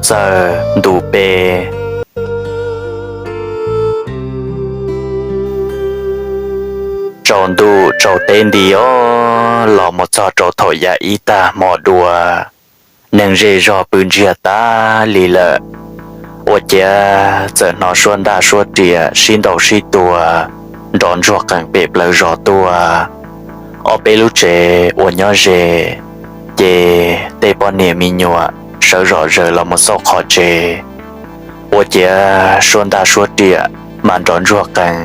txawg ntu peb. Tsaus ntuj tsaus teb nti os, los mus txog rau thaum yav ib tag hmo dua, neeg zej zog pw ntsiag tag li lawm. Ua ciav txawm hnov suab ntaj suab riam sib ntaus sib tua nrov ntsuag qees pem plawv zos tuaj. Ob peb lub tsev uas nyob ze, ces tej poj niam me nyuam sawv zom zaws los mus xauj qhov tsev. Ua ciav suab ntaj suab riam mas nrov ntsuag qees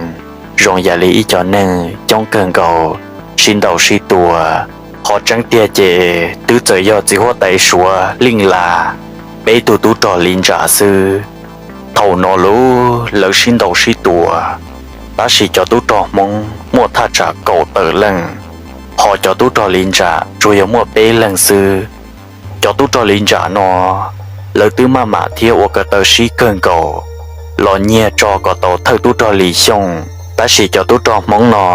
zoo yam li ib co neeg coob kawg nkaus sib ntaus sib tua. Qhov tseeb tiag ces twb txawm yog txiv huab tais Suav Leej Las peb tug tub rog Lis Ntsas xwb. Thaum no lub lawv sib ntaus sib tua, tab sis cov tub rog Hmoob muaj thaj tsam kaum tawm leej, ho cov tub rog Lis Ntsas tsuas yog muaj peb leeg xwb. Cov tub rog Lis Ntsas no, lawv twb maj mam thiab ua ko taw sib kawg nkaus los nyiag tso kom tau thawj tub rog Lis Xyooj, tab sis cov tub rog Hmoob no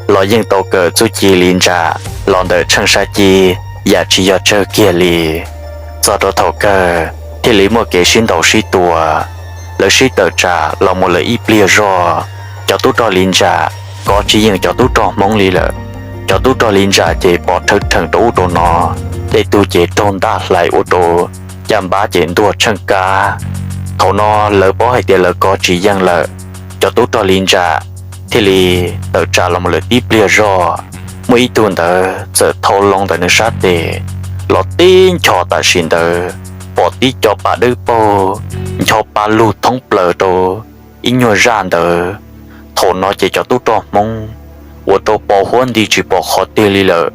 los yeej tau kawm txuj ci Lis Ntsas los ntawm tsheej sab cib yam tsis yog tsawg kiag li. Txog rau thaum kawg thiaj li muaj kev sib ntaus sib tua, lawv sib tawm tsam los mus lawm ib pliag zog. Cov tub rog Lis Ntsas kov tsis yeej cov tub rog Hmoob li lawm. Cov tub rog Lis Ntsas ces pov rhawv rhees rau ub rau no, tej tug ces raug ntaj hlais ua rau caj npab ces ntuag tsheej kab. Thaum no lawv paub hais tias lawv kov tsis yeej lawm, cov tub rog Lis Ntsas thiaj li tawm tsam los mus lawm tib pliag zog. Muaj ib tug ntawd txawm thau loo ntawm nws sab tes los tib nchos tam sim ntawd pom tib co pa dawb paug ncho pa lug thoob plaws rau ib nyuag zaj ntawd. Thaum no ces cov tub rog Hmoob ua rau pos huab nti tsis pom qhov twg li lawm.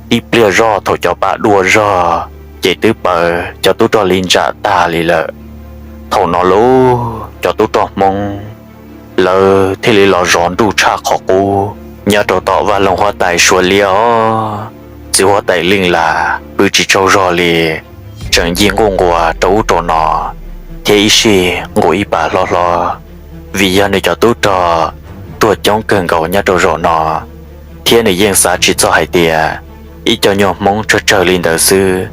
Tib pliag zog thaum cov pa dua zog ces twb paws cov tub rog Lis Ntsas tag li lawm. Thaum no lub cov tub rog Hmoob lawv thiaj li los zov nruj tshaj qhov qub nyob rau tom vaj loog huab tais Suav Liab os. Txiv huab tais Leej Las pw tsis tsaug zog li, tseem ncig nquj nquas rau ub rau no thiab ib sij nqus ib pas hlob hlob, vim yog nws cov tub rog tuag coob kawg nkaus nyob rau zaum no, thiab nws yeej xav tsis txog hais tias ib co nyuag Hmoob tsawg tsawg li ntawd xwb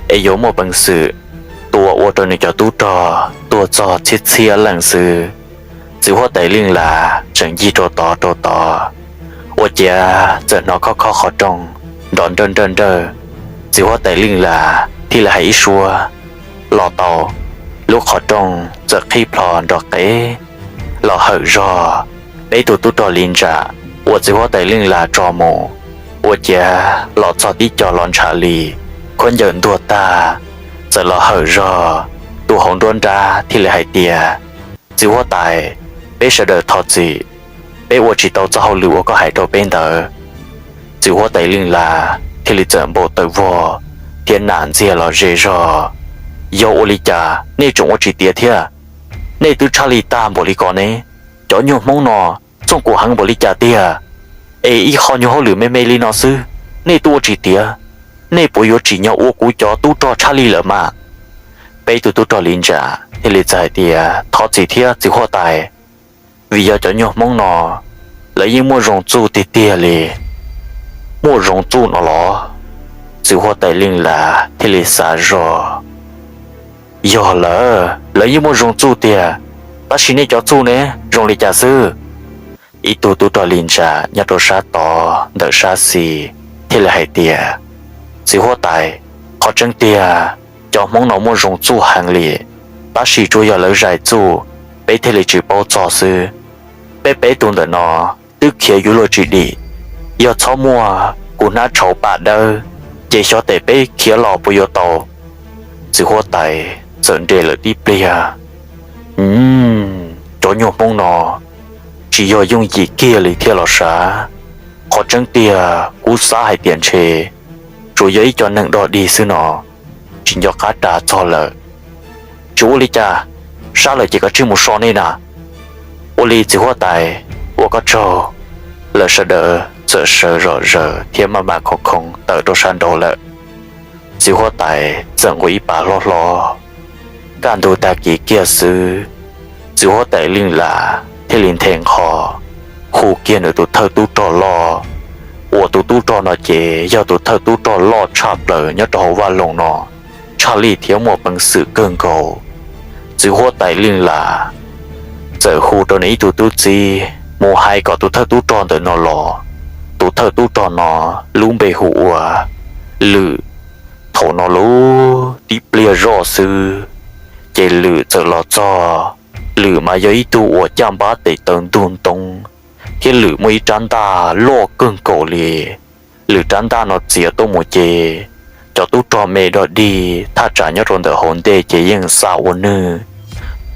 es yuav muaj peev xwm tua ua rau nws cov tub rog tuag txog txhiab txhiab leej xwb. Txiv huab tais Leej Las tseem ncig rau tod rau tod, ua ciav txawm hnov khob khob qhov rooj nrov nrawj nrawj nrawj. Txiv huab tais Leej Las thiaj li hais ib suab los tau, lub qhov rooj txawm qhib plho nrov qev los hawm zog. Peb tug tub rog Lis Ntsas uas txiv huab tais Leej Las tso mus, ua ciav los txog tib co los ntshav li khuab ncaws ntuag tag, txawm los hawm zog. Tus hauv nruab nrab thiaj li hais tias, Txiv huab tais, peb sawv daws thov txim, peb ua tsis tau txoj hauj lwm uas koj hais rau peb ntawd. Txiv huab tais Leej Las thiaj li txawm npau taws vog thiab nam ntxiag los ze zog. Yog ua li cas nej tseem ua tsis tiav thiab? Nej twb tshaj li tag npaum li ko ne. Cov nyuag Hmoob no txooj kuv heev npaum li cas tiag, es ib qho nyuag hauj lwm me me li no xwb nej twb ua tsis tiav. Nej puas yuav tsim nyog ua kuv cov tub rog tshaj li lawm mas? Peb tug tub rog Lis Ntsas thiaj li txawm hais tias, Thov txim thiab txiv huab tais, vim yog cov nyuag Hmoob no lawv yeej muaj zoo txuj tiag tiag li. Muaj zoo txuj no los? Txiv huab tais Leej Las thiaj li xav zog, Yog lawm, lawv yeej muaj zoo txuj tiag, tab sis nej cov txuj ne zoo li cas xwb? Ib tug tub rog Lis Ntsas nyob rau sab tod ntawm sab xis thiaj li hais tias, Txiv huab tais, qhov tseeb tiag, cov Hmoob no muaj zoo txuj heev li, tab sis tsuas yog lawv zais txuj peb thiaj li tsis paub txog xwb. Peb peb tug ntawm no twb khiav yuav luag tsis dim, yog txhob muaj kuv hnab tshauv pa dawb, ces xyov tes peb khiav los puas yuav tau. Txiv huab tais txawm nres lawm tib pliag, Cov nyuag Hmoob no tsis yog yooj yim kiag li thiab los sav. Qhov tseeb tiag kuv xav hais tias ntshe tsuas yog ib co neeg dog dig xwb no, tsis nco qab ras txog lawm. Tsis ua li cas, sab lawm ces kav tsij mus so nej na. Ua li txiv huab tais, ua koj tsaug. Lawv sawv daws txawm sawv zom zaws thiab maj mam khoov khoov tawm rau sab nraud lawm. Txiv huab tais txawm nqus ib pas hlob hlob. Kaj ntug tag kis kiag xwb, txiv huab tais Leej Las thiaj li nthe nqho hu kiag nws tus thawj tub rog loj, uas tus tub rog no ces yog tus thawj tub rog loj tshaj plaws nyob rau hauv vaj loog no, tshaj lij thiab muaj peev xwm kawg nkaus. txiv huab tais Leej Las txawm hu rau nws ib tug tub txib mus hais kom tus thawj tub rog ntawm no los. Tus thawj tub rog no lub npe hu ua Lwm. Thaum no lub tib pliag zoj xwb, ces Lwm txawm los txog. Lwm mas yog ib tug uas caj npab tes taw ntug ntoo, thiab Lwm muaj ib rab ntaj loj kawg nkaus li. Lwm rab ntaj no txiav tuaj mus ces cov tub rog me dog dig thaj tsam nyob rau ntawm hauv ntej ces yeej xa ua nwj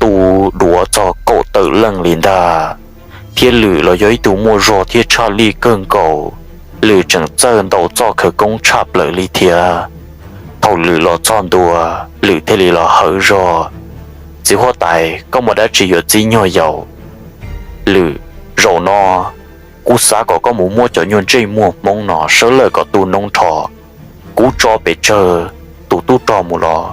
tu duav txog kaum tawm leej li ntag. Thiab Lwm los yog ib tug muaj zog thiab tshaj lij kawg nkaus. Lwm tseem txawj ntaus txoj khawv koob tshaj plaws li thiab. Thaum Lwm los txog ntua, Lwm thiaj li los hawv zog: Txiv huab tais, koj muaj dab tsi yuav txib nyuag yaus? Lwm, zaum no kuv xav kom koj mus muab cov nyuag ntsej muag Hmoob no sawv lawm kom tu noob nrho. Kuv tso pes tsawg tus tub rog mus los,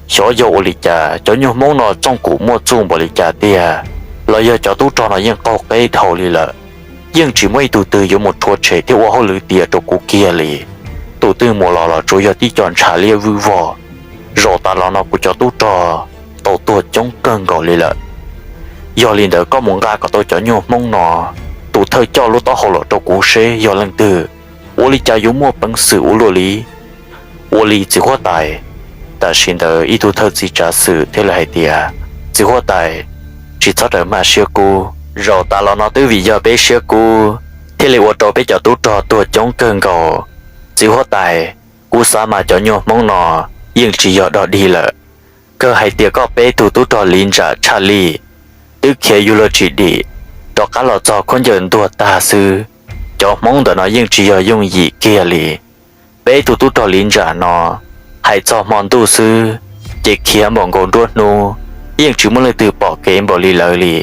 xyov yog ua li cas cov nyuag Hmoob no txooj kum muaj txuj npaum li cas tiag, los yog cov tub rog no yeej qaug qeb dhau li lawm. Yeej tsis muaj ib tug twg yuav mus rhuav tshem thiab ua hauj lwm tiav rau kuv kiag li. Tus twg mus los los tsuas yog tib co ntshav liab vwj vog. Zaum tas los no kuv cov tub rog tau tuag coob kawg nkaus li lawm. Yog li ntawd koj mus nqa kom tau cov nyuag Hmoob no, tus thawj coj lub taub hau los rau kuv seb yog leej twg. Ua li cas yuav muaj peev xwm ua luaj li? Ua li txiv huab tais. Tam sim ntawd ib tug thawj txiv tsav xwm thiaj li hais tias, Txiv huab tais, tsis txhob rawm maj siab kub. Zaum tas los no twb vim yog peb siab kub thiaj li ua rau peb cov tub rog tuag coob kawg nkaus. Txiv huab tais, kuv xav mas cov nyuag Hmoob no yeej tsis yog dog dig lawm. Kawg hais tias koj peb tug tub rog liv ntsam tshaj lij, twb khiav yuav luag tsis dim, rov qab los txog khaub ncaws ntuag tag xwb. Cov Hmoob ntawm no yeej tsis yog yooj yim kiag li. Peb tug tub rog liv ntsam no, hais txog hmo ntuj xwb ces khiav npaum nkaus nruab hnub, yeej tsis muaj leej twg pom kev npaum li lawv li.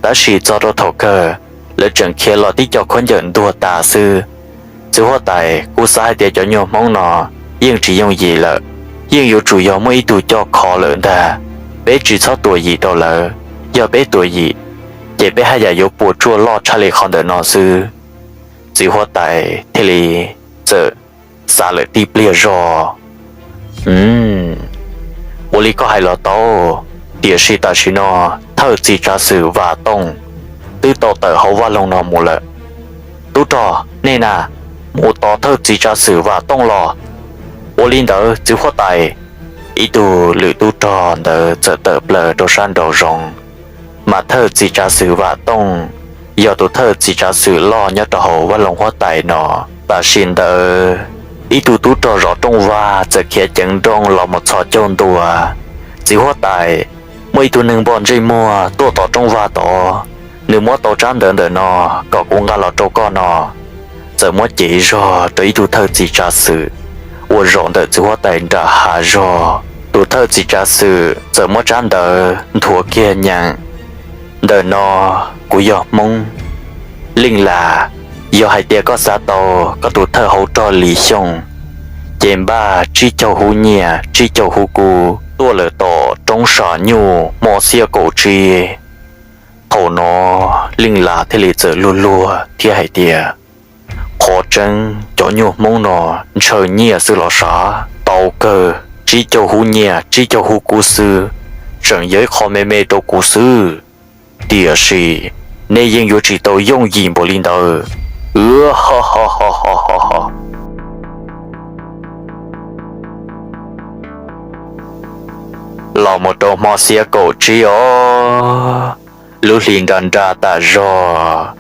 Tab sis txog rau thaum kawg, lawv tseem khiav los tib co khaub ncaws ntuag tas xwb. Txiv huab tais, kuv xav hais tias cov nyuag Hmoob no yeej tsis yooj yim lawm, yeej yuav tsum yog muaj ib tug coj kho lawm ntag. Peb tsis txhob tuam yim rau lawv, yog peb tuam yim ces peb haj yam yuav puas tsuaj loj tshaj li qhov ntawm no xwb. Txiv huab tais thiaj li txawm xav lawm tib pliag zog: Ua li koj hais los tau, tiam sis tam sim no thawj txiv tsav xwm Vam Tooj twb tau tawm hauv vaj loog no mus lawm. Tub rog nej na, mus tos thawj txiv tsav xwm Vam Tooj los. Ua li ntawd txiv huab tais. Ib tug lwm tub rog ntawd txawm tawm plaws rau sab nraum zoov. Mas thawj txiv tsav xwm Vam Tooj yog tus thawj txiv tsav xwm loj nyob rau hauv vaj loog huab tais no. Tam sim ntawd ib tug tub rog zov rooj vag txawm khiav ceev nrooj los mus txhos caug ntua. Txiv huab tais, muaj ib tug neeg npog ntsej muag tuaj tom rooj vag tod, nws muab tau tsab ntawv ntawm no kom kuv nqa los rau koj no. Txawm muab cev zog rau ib tug thawj txiv tsav xwm uas zaum ntawm txiv huab tais nram hav zog. Tus thawj txiv tsav xwm txawm muab tsab ntawv nthuav kiag nyeem: Ntawm no kuv yog Hmoob Leej Las, yog hais tias koj xav tau koj tus thawj hauv rog Lis Xyooj, ces npaj tsib caug hub nyiaj tsib caug hub kub tuaj lawm tom roob Sam Nyuj hmo xiab kaum tsib. Thaum no Leej Las thiaj li txawm luag luag thiab hais tias, qhov tseeb cov nyuag Hmoob no ntshaw nyiaj xwb los sav, tau kawg tsib caug hub nyiaj tsib caug hub kub xwb, tseem yog ib qho me me rau kuv xwb. Tiam sis nej yeej yuav tsis tau yooj yim npaum li ntawd. Los mus rau hmo xiab kaum tsib os, lub hli nra nra tas zog,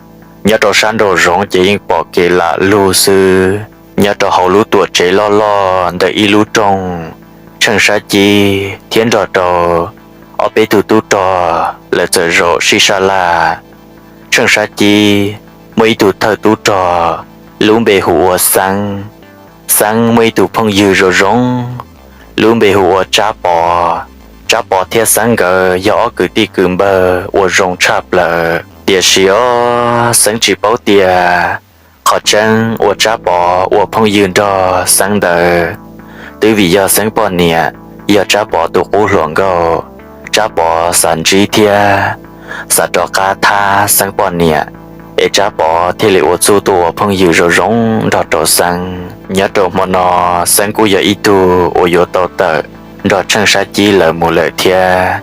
nyob rau sab nraum zoov ces yeej pom kev lam lug xwb. Nyob rau hauv lub tuam tsev loj loj ntawm ib lub rooj, Tsheej Sab Cib thiab nrog rau ob peb tug tub rog lawv txawm zaum sib sab laj. Tsheej Sab Cib muaj ib tug thawj tub rog, lub npe hu ua Xeeb. Xeeb muaj ib tug phooj ywg zoo zoo, lub npe hu ua Tsab Pov. Tsab Pov thiab Xeeb nkawd yog ob kwv tij kwv npawg uas zoo tshaj plaws. Tiam sis os, Xeeb tsis paub tias qhov tseeb uas Tsab Pov ua phooj ywg nrog Xeeb ntawd, twb vim yog Xeeb poj niam yog Tsab Pov tus qub hluas nkauj. Tsab Pov xav ntsib thiab xav rov qab thab Xeeb poj niam, es Tsab Pov thiaj li ua txuj tuaj ua phooj ywg zoo zoo nrog rau Xeeb. Nyob rau hmo no, Xeeb kuj yog ib tug uas yuav tau tawm nrog Tsheej Sab Cib lawv mus lawm thiab.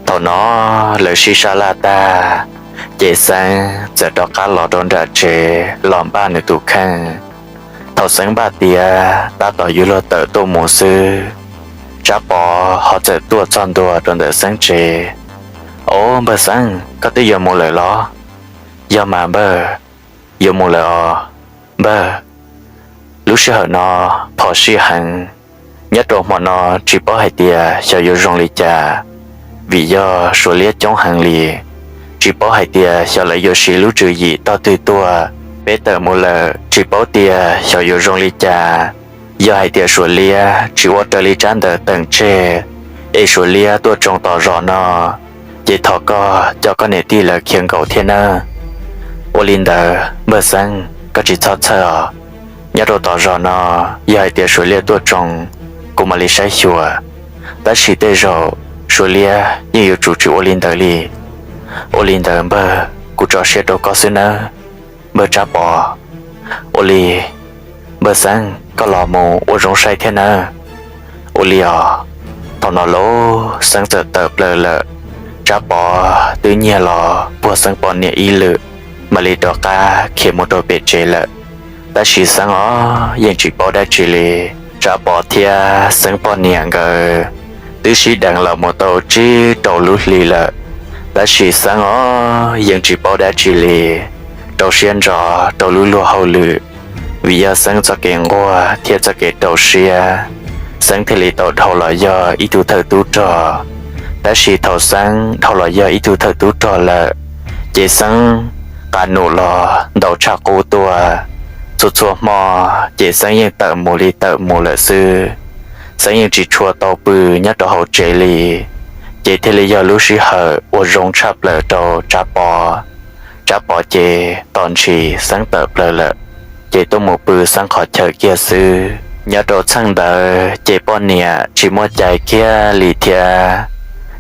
Thaum no lawv sib sab laj tag, ces Xeeb txawm rov qab los rau nram tsev los npaj nws tus kheej. Thaum Xeeb npaj tiav tab tom yuav luag tawm tuaj mus xwb, Tsab Pov ho txawm tuaj txog ntua rau ntawm Xeeb tsev. Au, npawg Xeeb, koj twb yuav mus lawm los? Yog mas npawg, yuav mus lawm os npawg. Lub sij hawm no phom sij heev, nyob rau hmo no tsis paub hais tias xyov yuav zoo li cas, vim yog Suav liab coob heev li. Tsis paub hais tias xyov lawv yuav siv lub tswv yim tog twg tuaj. Peb tawm mus lawm tsis paub tias xyov yuav zoo li cas. Yog hais tias Suav liab tsis ua raws li tsab ntawv teem tseg, es Suav liab tuaj tsoo tom zos no, ces thov koj coj koj niam tij lawv khiav nkaum thiab nawb. Ua li ntawd npawg Xeeb, koj tsis txhob txhawj os. Nyob rau tom zos no, yog hais tias Suav liab tuaj tsoo, kuv mam li saib xyuas. Tab sis tej zaum Suav liab yeej yuav tsum tsis ua li ntawd li. Ua li ntawd npawg, kuv tso siab rau koj xwb nawb, npawg Tsab Pov. Ua li, npawg Xeeb, koj los mus ua zoo saib thiab nawb. Ua li os. Thaum no lub Xeeb txawm tawm plaws lawm. Tsab Pov twb nyiag los puag Xeeb poj niam ib lwm, mam li rov qab khiav mus rau pem tsev lawm. Tab sis Xeeb os yeej tsis paub dab tsi li. Tsab Pov thiab Xeeb poj niam nkawd twb sib deev los mus tau tsib rau lub hli lawm, tab sis Xeeb os yeej tsis paub dab tsi li, rau siab ntso rau lub luag hauj lwm. Vim yog Xeeb txoj kev nquag thiab txoj kev rau siab, Xeeb thiaj li tau dhau los yog ib tug thawj tub rog. Tab sis thaum Xeeb dhau los yog ib tug thawj tub rog lawm, ces Xeeb qas num los ntau tshaj qub tuaj. Txhua txhua hmo ces Xeeb yeej tawm mus li tawm mus lawm xwb. Xeeb yeej tsis tshua tau pw nyob rau hauv tsev li, ces thiaj li yog lub sij hawm uas zoo tshaj plaws rau Tsab Pov. Tsab Pov ces tos ntshis Xeeb tawm plaws lawm, ces tuaj mus pw Xeeb qhov chaw kiag xwb. Nyob rau txheej ntawd ces poj niam tsis muaj cai kiag li thiab.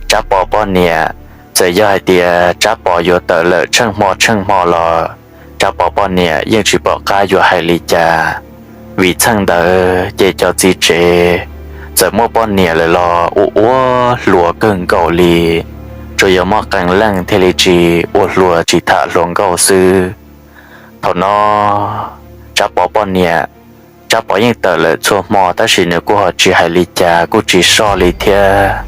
Tsab Pov poj niam, txawm yog hais tias Tsab Pov yuav tawm lawm tsheej hmo tsheej hmo los Tsab Pov poj niam yeej tsis pom qab yuav hais li cas. Vim txheej ntawd ces cov txiv tsev txawm muaj poj niam lawm los ua ua hluas kawg nkaus li, tsuas yog muaj qee leej thiaj li tsis ua hluas tsis tham hluas nkauj xwb. Thaum no Tsab Pov poj niam, Tsab Pov yeej tawm lawm txhua hmo tab sis nws kuj ho tsis hais li cas kuj tsis soj li thiab.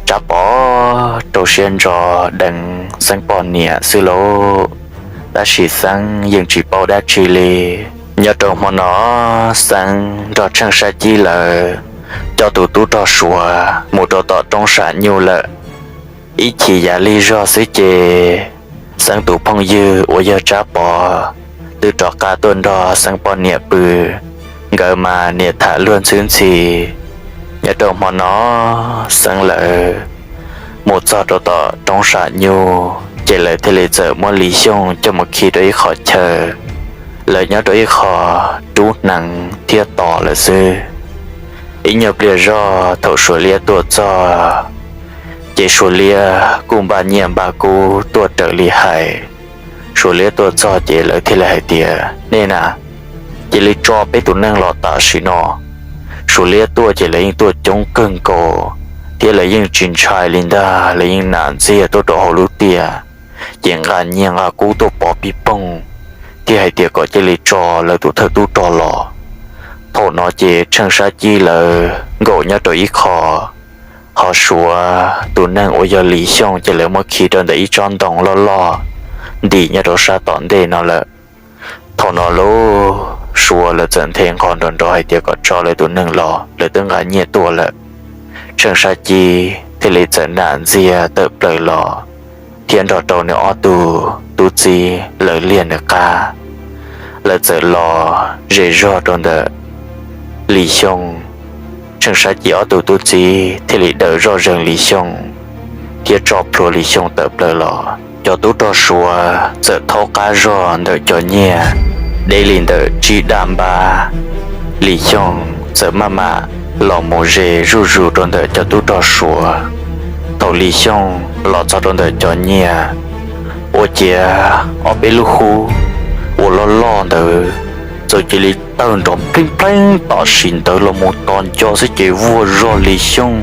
Tsab Pov rau siab ntso deev Xeeb poj niam xwb lauj, tab sis Xeeb yeej tsis paub dab tsi li. Nyob rau hmo no Xeeb nrog Tsheej Sab Cib lawv coj tus tub rog Suav mus rau tom roob Sam Nyuj lawm. Ib chim yav lig zog xwb ces Xeeb tus phooj ywg uas yog Tsab Pov twb rov qab tuaj nrog Xeeb poj niam pw, nkawd mas niam tham luag ntxhwb ntxhi. Nyob rau hmo no Xeeb lawv mus txog rau tom roob Sam Nyuj ces lawv thiaj li txawm muab Lis Xyooj coj mus khi rau ib qho chaw, lawv nyob rau ib qho rub hneev thiab tos lawm xwb. Ib nyuag pliag zog thaum Suav Liab tuaj txog, ces Suav Liab kuj npaj nyiaj npaj kub tuaj raws li hais. Suav Liab tuaj txog ces lawv thiaj li hais tias, nej na, cia li tso peb tus neeg los tam sim no. Suav Liab tuaj ces lawv yeej tuaj coob kawg nkaus, thiab lawv yeej tsis ntshai li ntag, lawv yeej nam ntxiag tuaj rau hauv lub tiaj, ces nqa nyiaj nqa kub tuaj pov pij poog, thiab hais tias kom cia li tso lawv tus thawj tub rog los. Thaum no ces Tsheej Sab Cib lawv nkaum nyob rau ib qho, ho Suav tus neeg uas yog Lis Xyooj ces lawv muab khi rau ntawm ib tsob ntoo loj loj ntim nyob rau sab tom ntej no lawm. Thaum no lub Suav lawv txawm nthe nqho nrov nrov hais tias kom tso lawv tus neeg los, lawv twb nqa nyiaj tuaj lawm. Tsheej Sab Cib thiaj li txawm nam ntxiag tawm plaws los, thiab nrog rau nws ob tug tub txib lawv liag nws qab. Lawv txawm los ze zog rau ntawm Lis Xyooj. Tsheej Sab Cib ob tug tub txib thiaj li daws zoj zeeg Lis Xyooj thiab tso plhuav Lis Xyooj tawm plaws los. Cov tub rog Suav txawm thaub qab zog ntawm cov nyiaj deb li ntawm tsib daj npab. Lis Xyooj txawm maj mam los mus ze zuj zus rau ntawm cov tub rog Suav. Thaum Lis Xyooj los txog rau ntawm cov nyiaj, ua ciav ob peb lub hub uas loj loj ntawd txawm cia li tawg nrov pleeb pleeb tam sim ntawd los mus tos nco xwb ces vuag zog Lis Xyooj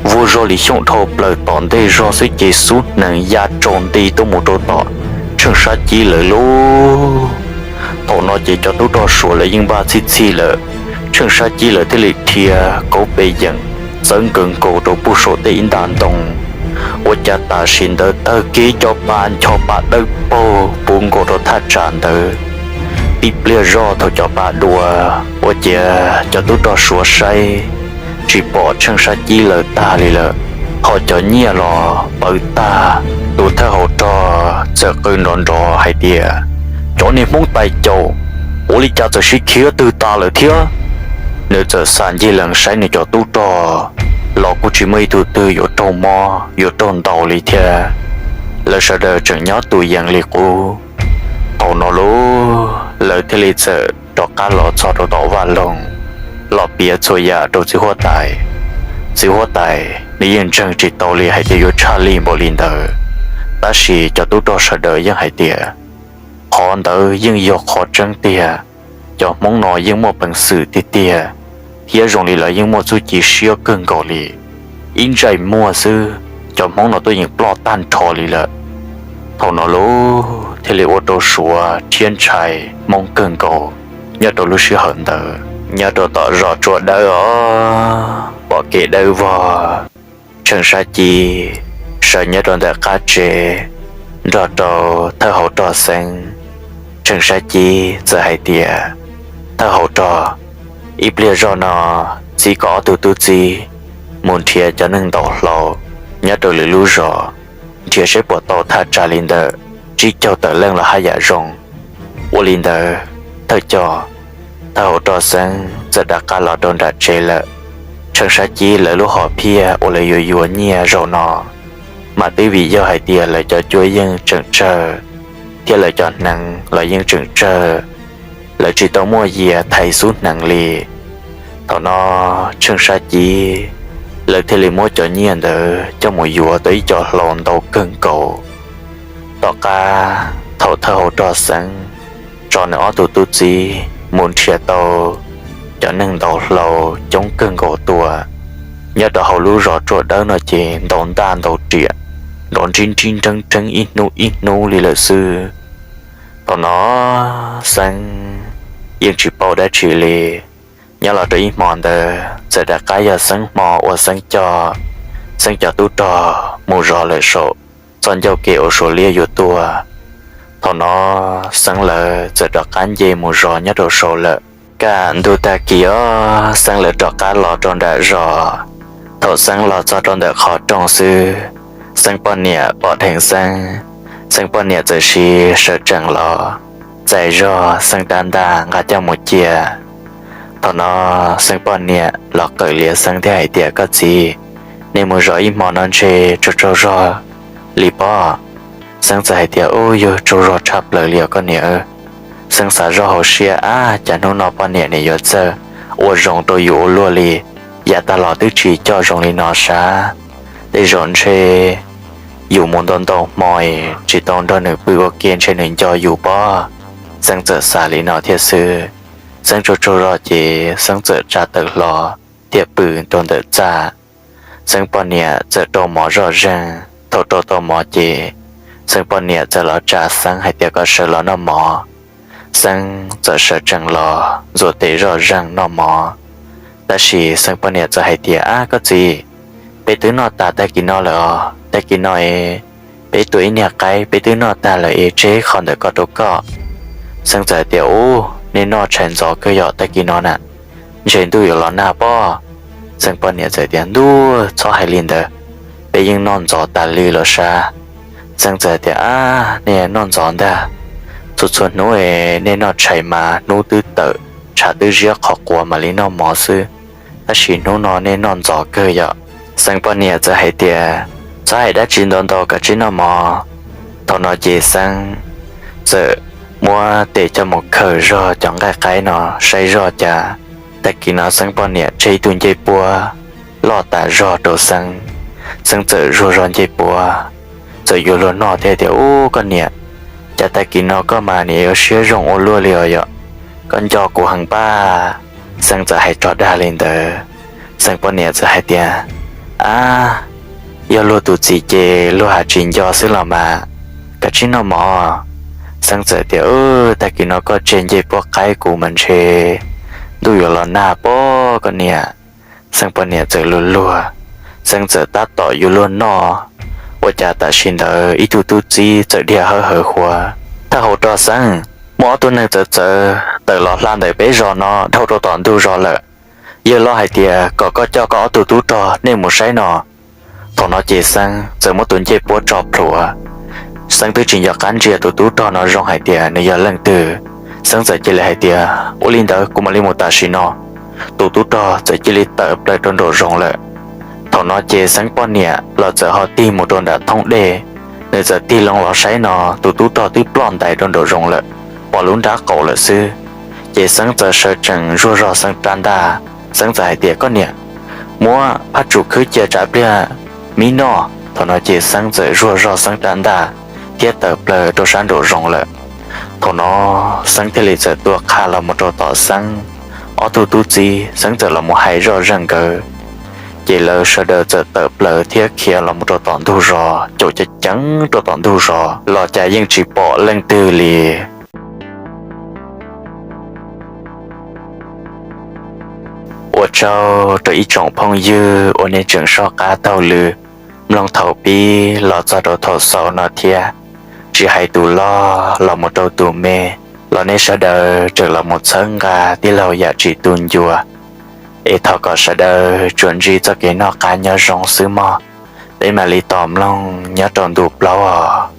vuag zog li xyooj dhau plaws tom ntej zog xwb ces xub hneev ya tsaus nti tuaj mus rau tom Tsheej Sab Cib lawv lub. Thaum no ces cov tub rog Suav lawv yeej npaj txhij txhij lawm. Tsheej Sab Cib lawv thiaj li dhia kauv pes yeem txawv nkaus nkaus rau puag saum tej ib nta ntoo. Ua cas tam sim ntawd tawg kiag cov pa ncho pa dawb paug puv nkaus rau thaj tsam ntawd. Tib pliag zoj thaum cov pa dua, ua ciav cov tub rog Suav saib tsis pom Tsheej Sab Cib lawv tag li lawm, ho cov nyiaj los pawv tag. Tus thawj hauv rog txawm qw nrov nrov hais tias, Cov niag Hmoob tais caus, ua li cas txawm sib khiav twg tas lawm thiab? Nws txawm xam ncig lees saib nws cov tub rog los kuj tsis muaj ib tug twg yuav raug mob yuav raug ntaus li thiab. Lawv sawv daws tseem nyob tus yees li qub. Thaum no lub lawv thiaj li txawm rov qab los txog rau tom vaj loog, los piav txhua yam rau txiv huab tais. Txiv huab tais nws yeej ntseeg tsis tau li hais tias yuav tshaj lij npaum li ntawd, tab sis cov tub rog sawv daws yeej hais tias qhov ntawd yeej yog qhov tseeb tiag. Cov Hmoob no yeej muaj peev xwm tiag tiag, thiab zoo li lawv yeej muaj txuj ci siab kawg nkaus li. Ib ntsais muag xwb cov Hmoob no tuaj yeem ploj tag nrho li lawm. Thaum no lub thiaj li ua rau Suav thiab ntshai Hmoob kawg nkaus. Nyob rau lub sij hawm ntawd nyob rau tom zos Tsuas Dawb os, pom kev dawb vog. Tsheej Sab Cib sawv nyob rau ntawm qab tsev nrog rau thawj hauv rog Xeeb. Tsheej Sab Cib txawm hais tias, Thawj hauv rog, ib pliag zoj no txib koj ob tug tub txib mus nrhiav cov neeg ntaus hlau nyob rau lwm lub zos, nrhiav saib puas tau thaj tsam li ntawm tsib caug tawm leej los haj yam zoo. Ua li ntawd, thawj coj, thawj hauv rog Xeeb txawm rov qab los rau nram tsev lawm. Tsheej Sab Cib lawv lub hom phiaj uas lawv yuav yuav nyiaj zaum no mas twb vim yog hais tias lawv cov cuab yeej tseem tsawg, thiab lawv cov hneev los yeej tseem tsawg, lawv tsis tau muaj yias thaiv xub hneev li. Thaum no Tsheej Sab Cib lawv thiaj li muab cov nyiaj ntawd coj mus yuav tau ib co hlau ntau kawg nkaus. Tom qab thaum thawj hauv rog Xeeb tso nws ob tug tub txib mus nrhiav tau cov neeg ntaus hlau coob kawg nkaus tuaj, nyob rau hauv lub zos Tsuas Dawb no ces ntaus ntaj ntaus riam nrov nrib nrib nreeb nreeb ib hnub ib hnub li lawm xwb. Thaum no Xeeb yeej tsis paub dab tsi li. Nyob los rau ib hmo ntawd txawm rov qab yog Xeeb hmo uas Xeeb coj Xeeb cov tub rog mus zov lawm saum txoj ncauj kev uas Suav liab yuav tuaj. Thaum no Xeeb lawv txawm rov qab nce mus zov nyob rau saud lawm. Kaj ntug tag kis os, Xeeb lawv rov qab los rau nram zos. Thaum Xeeb los txog rau ntawm qhov rooj xwb, Xeeb poj niam pom dheev Xeeb, Xeeb poj niam txawm sawv tsees los txais zog Xeeb rab ntaj nqa coj mus cia. Thaum no Xeeb poj niam los qawm lias Xeeb thiab hais tias, Koj txiv, nej mus zov ib hmo no ntshe tsaug tsaug zog li pob. Xeeb txawm hais tias, Ub, yog tsaug zog tshaj plaws li os koj niam. Xeeb xav zoj hauv siab, Ab, cas hnub no poj niam nim yuav txawj ua zoo rau yus ua luaj li, yav tag los twb tsis coj zoo li no sav. Tej zaum ntshe yus mus ntau ntau hmo tsis tau nrog nws pw ua ke ntshe nws nco yus pob. Xeeb txawm xav li no thiab xwb. Xeeb tsaug tsaug zog ces Xeeb txawm tsa tawm hlo thiab pw rau ntawm txaj. Xeeb poj niam txawm rau mov zoj zeeg. Thaum rau tau mov ces Xeeb poj niam txawm los tsa Xeeb hais tias kom sawv los noj mov. Xeeb txawm sawv tsees los ntxuav tes zoj zeeg noj mov. Tab sis Xeeb poj niam txawm hais tias, Ab, koj txiv, peb twb noj tas tag kis no lawm os. Tag kis no es peb tua ib niag qaib peb twb noj tag lawm es tseg qho ntawm ko rau koj. Xeeb txawm hais tias, Ub, nej noj tshais ntxov kawg yom tag kis no na, ntshe ntuj yuav los nag pob. Xeeb poj niam txawm tias, Ntuj, txhob hais li ntawd, peb yeej noj ntxov tas li los sav. Xeeb txawm tias, Ab, nej noj ntxov ntag. Txhua txhua hnub es nej noj tshais mas hnub twb tawm, tshav twb ziab qhov quav mam li noj mov xwb, tab sis hnub no nej noj ntxov kawg yom. Xeeb poj niam txawm hais tias, Txhob hais dab tsi ntau ntau, kav tsij noj mov. Thaum no ces Xeeb txawm muab tes coj mus khaws zog cov nqaij qaib no saib zoj cas tag kis no Xeeb poj niam tseg ib tug ncej puab loj tas zog rau Xeeb. Xeeb txawm zuag zog ncej puab, txawm yuav luag noj thiab tias, Ub, koj niam, cas tag kis no koj mas nim yuav siab zoo ua luaj li os yom, koj nco kuv heev pab. Xeeb txawm hais rov dag li ntawd. Xeeb poj niam txawm hais tias, Ab, yog luag tus txiv ces luag has tsis nco xwb los mas, kav tsij noj mov. Xeeb txawm tias, Tag kis no koj tseg ncej puab qaib kuv mas ntshe ntuj yuav los nag pob koj niam. Xeeb poj niam txawm luag luag, Xeeb txawm tab tom yuav luag noj, ua cas tam sim ntawd ib tug tub txib txawm dhia hawb hawv huav thaj hauv rog Xeeb, muaj ob tug neeg txawv txawv tawm los hla ntawm peb zos no dhau rau tom ntug zos lawm. Yawg loj hais tias kom koj coj koj ob tug tub rog nej mus saib no. Thaum no ces Xeeb txawm muab tus ncej puab tso plhuav. Xeeb twb tsis nco qab ntsia tus tub rog no zoo hais tias nws yog leej twg. Xeeb txawm cia li hais tias, Ua li ntawd kuv mam li mus tam sim no. Tus tub rog txawm cia li tawm plaws rau nraum zoov lawm. Thaum no ces Xeeb poj niam los txawm ho tig mus rau nram thoob dej. Nws txawm tig loo los saib no tus tub rog twb ploj ntais rau nraum zoov lawm, pom lub nrab qaum lawm xwb. Ces Xeeb txawm sawv tsees zuaj zog Xeeb rab ntaj. Xeeb txawm hais tias, Koj niam, muab phab tsum khwb cia tsav pliag mib noj. Thaum no ces Xeeb txawm zuaj zog Xeeb rab ntaj thiab tawm plaws rau sab nraum zoov lawm. Thaum no Xeeb thiaj li txawm tua qha los mus rau tom Xeeb ob tug tub txib, Xeeb txawm los mus hais zoj zeeg nkawd. Ces lawv sawv daws txawm tawm plaws thiab khiav los mus rau tom ntug zos, caum ceev ceev rau tom ntug zos los cas yeej tsis pom leej twg li. Ua tsaug rau ib tsoom phooj ywg uas nej tseem soj qab taug lw mloog thaum pib los txog rau thaum xaus no thiab. Tsis hais tus loj los mus rau tus me los nej sawv daws tseem los mus txhawb nqa tij laug yam tsis tu ncua. Es thov kom sawv daws tsuas ntsib txoj kev noj qab nyob zoo xwb mog. Peb mam li tos mloog nyob rau ntu plaub os.